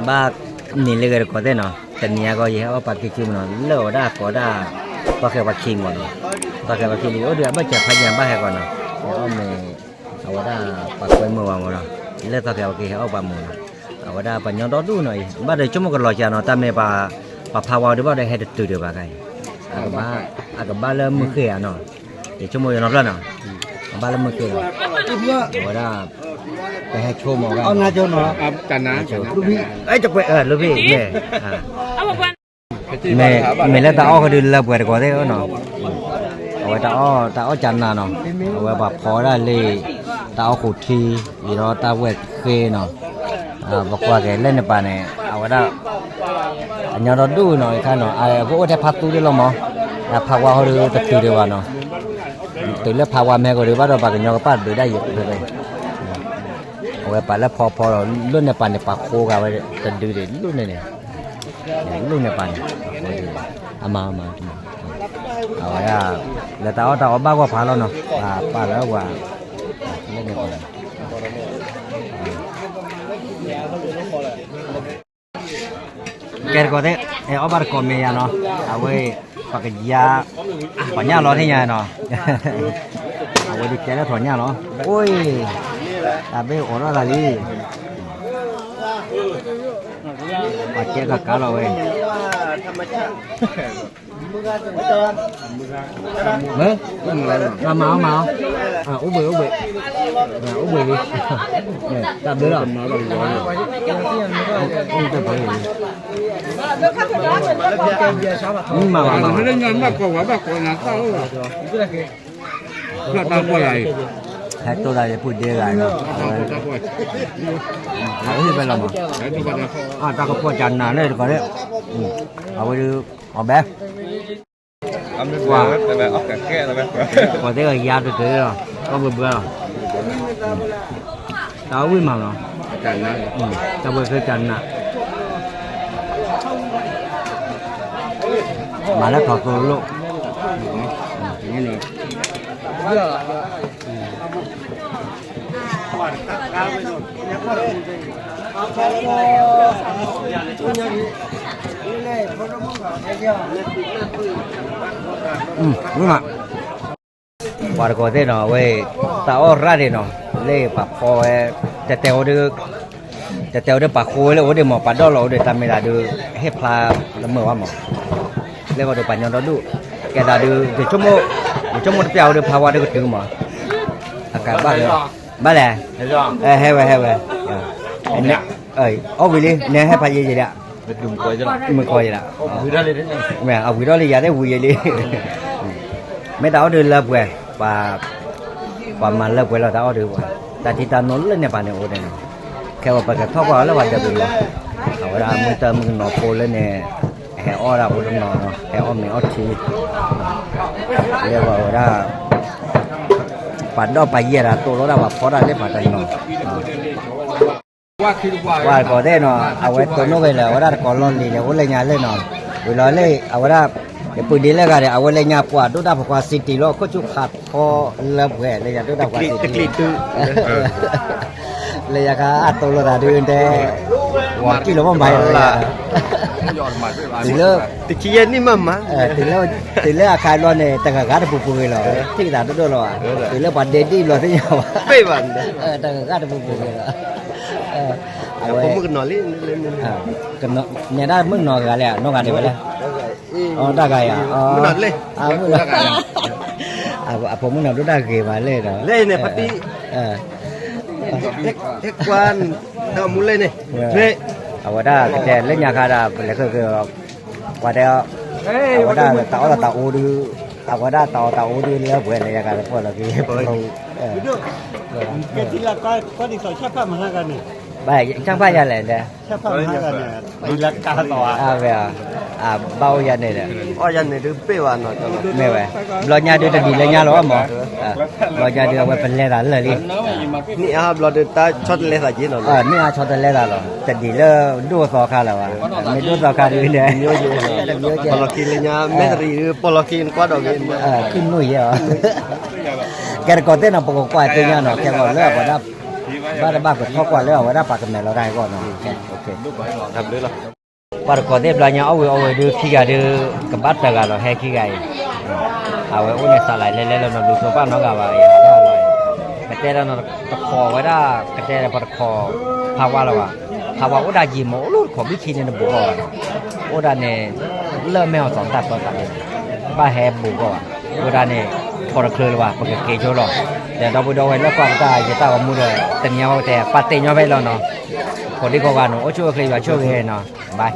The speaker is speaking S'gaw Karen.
ဘၣ်နံၤလၢဂဲၤတကိးသ့ၣ်နီၤ, တနံၤအဂီၢ် ယဟဲအီၣ်ပှၤက့ၤကၠူမနီၤ, လၢအဝဲဒၣ်ကိးဒၣ် သီဃဲပှၤခံမနီၤ, သီဃဲပှၤခံလံ အိၣ်ဒီးအဘၢၣ်စၢၤဖးညၣ်ဘၣ်ဟဲကီးနီၤ, ယအီၣ်မ့ၤ အဝဲဒၣ်ပှၤကွဲမုာ်ဝဲမနီၤ, လၢသီဃဲပှၤက့ၤဟဲအီၣ်ပှၤမုာ်နီၤ, အဝဲဒၣ်ပှၤညီဒီဒူၣ်နီၤအံၤ ဘၣ်ဒီးဆိကမိၣ်ကလီၤစှၤနီၤ, တၢ်မ့ၢ်ပှၤဖးဝါဒုးဘၣ်ဒီးဟဲတတုၤဒံးဘၣ်ခါအံၤ, အကဘၣ်လၢမုၢ်ဃ့ဧါနီၤ, ယဆိကမိၣ်ယနီၤဖျၢၣ်နီၤ, အဘၣ်လၢမုၢ်ဃ့လီၤ, အဝဲဒၣ် ပဟဲဆိကမိၣ်ဂၤ, လူဘံၣ်, မ့ၢ်လၢတၢ်အီၣ်ဃီဒုးလၢပှဲၤတကိးသ့ၣ်နီၤ, အဝဲတၢ်အီၣ်တၢ်အီၣ်ကနၤနီၤ, အဝဲပှၤဖီဝဲဒၣ်လံ တၢ်အီၣ်ဃိးထံ, ဒီးတၢ်ဝဲၢ်ဃ့နီၤ, ပကွၢ်က့ၤလၢန့ၣ်ပၤန့ၣ် အဝဲဒၣ် အညီဒီဒူၣ်နီၤ အခါနီၤ, အကအိၣ်ထဲဖးသူဒ်လီၤမး, ဖးဝါဃီဒုးတတုၤဒံးဘၣ်နီၤ, တုၤလၢဖးဝါမ့ၢ်ဟဲကီးဒုးဘၣ်ဒီးပှၤကညီကပၣ်တဘ့ၣ်ဒၣ်ယဲၢ်ဖဲဖဲ အဝဲပာ်လၢဖီဖီလီၤ, လၢန့ၣ်ပၤန့ၣ်ပာ်ဃိဂၤဝဲတဒုဒံး လၢန့ၣ်န့ၣ်, လၢန့ၣ်ပၤန့ၣ်, အမၤမၤ, အဝဲဒၣ် လၢတၢ်အီၣ်တၢ်အီဘၣ်ဂီၢ်ဖးလီၤနီၤ, ပာ်လၢဝဲ, လၢန့ၣ်ပၤန့ၣ် ကဲတကိးသ့ၣ်, အဲၣ်အီၣ်ဘၣ်တကိးမ့ၢ်ယၤနီၤ, အဝဲ ပကယါ, ပှၤညၣ်လီၤထံၣ်ညါနီၤ, အဝဲဒုးကဲလၢထီၣ်ညၣ်လီၤ, အိၣ်, တၢ်ဘ့ၣ်အိးထီၣ်သးလံ, ပှၤကဲကကါလီၤဝဲ မ့ၢ်, မၤအီၤမၤအီၤ, အိၣ်ဘှံးအိၣ်ဘှံး, အိၣ်ဘှံးလံ, တၢ်ဘျုးလီၤ, မၤဘၣ်မၤ, ဟဲတိၢ်တၢ်လၢပူၤဒ့ဂၤ, တၢ်ကပီၢ်ကနၤန့ၣ်တကီး, အဝဲဒုး, အီၣ်ဘဲ ပှၤ, ပှၤသ့ၣ်ကယါတတုၤလီၤ, ကီၢ်ဘၢဘၢလီၤ, တၢ်ဝံၣ်မးလီၤ, တၢ်ဝဲၢ်ဃ့ကနၤ, မၤလၢထီၣ်သိလိၣ် ဝံၣ်မး, ပှၤတကိးသ့ၣ်နီၤ အဝဲ တၢ်အီၣ်ရၣ်ဒံးနီၤ လၢပှၤဖီဝဲ တဲတဲအိၣ်ဒုး, တဲတဲအိၣ်ဒုး ပှၤဃိဝဲလၢအိၣ်ဒံးမး ပှၤဒီၣ်လီၤအိၣ်ဒံး တၢ်မ့ၢ်ဒၣ်ဒုး ဟ့ၣ်ဖျါလၢမုာ်ဝဲမး, လၢဂီၢ်ဒုးပှၤညီဒီဒူၣ်, ကဲသးဒုး ယဆိကမိၣ်တပျၢ်အိၣ်ဒုး ဖးဝါဒုးကတုၤမး, အကဘၣ်လၢ, ဘၣ်လဲၣ်, ဟဲဝဲဟဲဝဲ, အီၣ်ဝံၤလံ နဟဲဖးယံာ်ယံာ်ဒၣ်, မုၢ်ကီၢ်ယံာ်လီၤ, အဝံၤထီၣ်လံ ယၤသ့ၣ်ဝံၤယံာ်လံ, မ့ၢ်တၢ်အီၣ်ဒုးလၢပှဲၤ, ပှၤမၤလၢပှဲၤလီၤတၢ်အီၣ်ဒုးပှဲၤ, တၢ်ထံတၢ်နိလၢန့ၣ်ပၤန့ၣ်အိၣ်ဒၣ်န့ၣ်, ခဲအံၤပကထီၣ်ကွၢ်လၢပှၤဒီးပမၤ, အဝဲဒၣ်မုၢ်တၢ်မုၢ်ကနီၤဖိလၢန့ၣ်, ဟဲအီၣ်ဒၣ်အိၣ်တနီၤနီၤ ဟဲအီၣ်မ့ၤအီထံ, လၢပှၤဝဲဒၣ် ပှၤဒီးပှၤယဲၢ်တၢ်တိၢ်လီၤဒၣ်ပှၤဖီတၢ်လၢပှၤတနီၤ ပှၤကိးသ့ၣ်နီၤ အဝဲတိၢ်နီၣ်ဂ့ၤလၢ အဝဲဒၣ်တကိးလီၢ်လံၤန့ၣ် အိၣ်လၢညါလၢနီၤ, ဝံၤလီၤလၢ အဝဲဒၣ် ယပုၢ်ဒ့လၢဂၤဒီး အဝဲလၢညါပှၤဒိၣ်တၢ်ဖိခွါစံတံၤလီၤ ခိၣ်ဆူၣ်ခးထီလၢပှဲၤ လၢညါဒိၣ်တၢ်ဖိခွါစံတံၤ လၢယၤခါအတိၢ်လိာ်သးဒုးတဲ, ဝီၤကံၣ်လီၤမ့ၢ်ဘၣ်ယၤလၢယၤ, တုၤလၢ, တခံယဲၢ်နံၣ်မးမး, တုၤလၢအခါဘျီန့ၣ် တဂၤဂၤတပူၤပူၤဂ့ၤလီၤ, ထံၣ်သးဒိၣ်ဒိၣ်လီၤဘၣ်, တုၤလၢပှၤဒဲဒံၣ်ဘျီသ့ၣ်ညါဘၣ်, တဂၤဂၤတပူၤပူၤဂ့ၤလီၤ, အဝဲ, နဲဒၣ်မုၣ်ကနီၤဂၤလဲၣ် နီၢ်ဂၤဒံးဝဲလဲၣ်, တၢ်ဂၤယၤ, အဖိမုၣ်နီၤဒိၣ်တၢ်ဂ့ၤဘၣ်လဲၣ်ဒီး, ကွၢ်, အဝဲဒၣ်ကတဲလၢညါခါဒၣ် ပလဲၤဃုာ်ဃုာ်, ပှၤတဲ, အဝဲဒၣ်တၢ်အီၣ်တၢ်အီဒုး, အဝဲဒၣ်တၢ်အီၣ်တၢ်အီဒုးလၢပှဲၤလၢယၤကတဖီၣ်လီၤက့ၤ, ဘၣ်, ဆၣ်ဖၣ်ယၤလဲၣ်တဲ ဝဲ, ဘၣ်အိၣ်ယၤန့ၣ်ဒီး, မ့ၢ်ဝဲ, ဘျီညါဒုးတဒ်လၢညါလီၤမး, ဘျီညါဒုးအဝဲပလဲၤသးလၢာ်လံ, န့ၢ်အါဘျီဒုးတၢ်ဆီတလဲသးက့ၤနီၤ, န့ၢ်အါဆီတလဲသးလီၤ, တဒ်လၢဒိၣ်သီခါလၢၤဘၣ်, မ့ၢ်ဒိၣ်သီခါဒုးန့ၣ်, ပလီၢ်ခံလၢညါ မဲၣ်တရံးဒုး ပလီၢ်ခံနကွၢ်ဒီးဂ့ၤ, ခုၣ်နူာ်ယဲၢ်အီၤ, ကဲတကိးသ့ၣ်နီၤ ပကကွၢ်သ့ၣ်ညါနီၤ ခဲကီးလၢပှၤဒၣ် ဘၣ်တဘၣ်ကထီၣ်ကွၢ်လၢအဝဲဒၣ်ပာ်ကမဲာ်လီၤတၢ်အဂီၢ်နီၤ. ပှၤတကိးသ့ၣ်ဘျီညါအီၣ်ဝံၤအီဝံၤဒုးခံဂၤဒုး ကဘၣ်တဂၤလီၤဟဲခံဂၤအံၤ, အဝဲအိၣ်န့ၣ်စးလၢလဲၤလဲၤလီၤနီၤ လူၤသိပၣ်နီတဂၤဘၣ်အံၤ, ကတဲလီၤနီၤ တခိးဝဲဒၣ် ကတဲလီၤပှၤတခိး ဖးဝါလီၤဘၣ်, ဖးဝါအိၣ်ဒၣ်ယံာ်မး အိၣ်လၢတခိးဘံၣ်ခံန့ၣ်တဘူးဘၣ်ဘၣ်နီၤ, အိၣ်ဒၣ်န့ၣ် လၢမဲၢ်အီၤသီတၢ်ပၢတၢ်န့ၣ် ဘၣ်ဟဲဘူးဘၣ်ဘၣ်, အိၣ်ဒၣ်န့ၣ် ထိးတချုးလၢၤဘၣ် ပကက့ၤဆိလီၤ, ဒီပုၢ်ဒီဝဲၢ်လၢကွၢ်ပတၢ်ယတၢ်ဂီၤမူဒီး တနံၤအံၤဝဲကတဲ ပာ်တ့ၢ်ညီဖဲလီၤနီၤ, ကိးဒံကိးဂၤနီၤ အိၣ်ဆူၣ်အိၣ်ချ့ယွၤဆိၣ်ဂ့ၤနီၤ, bye.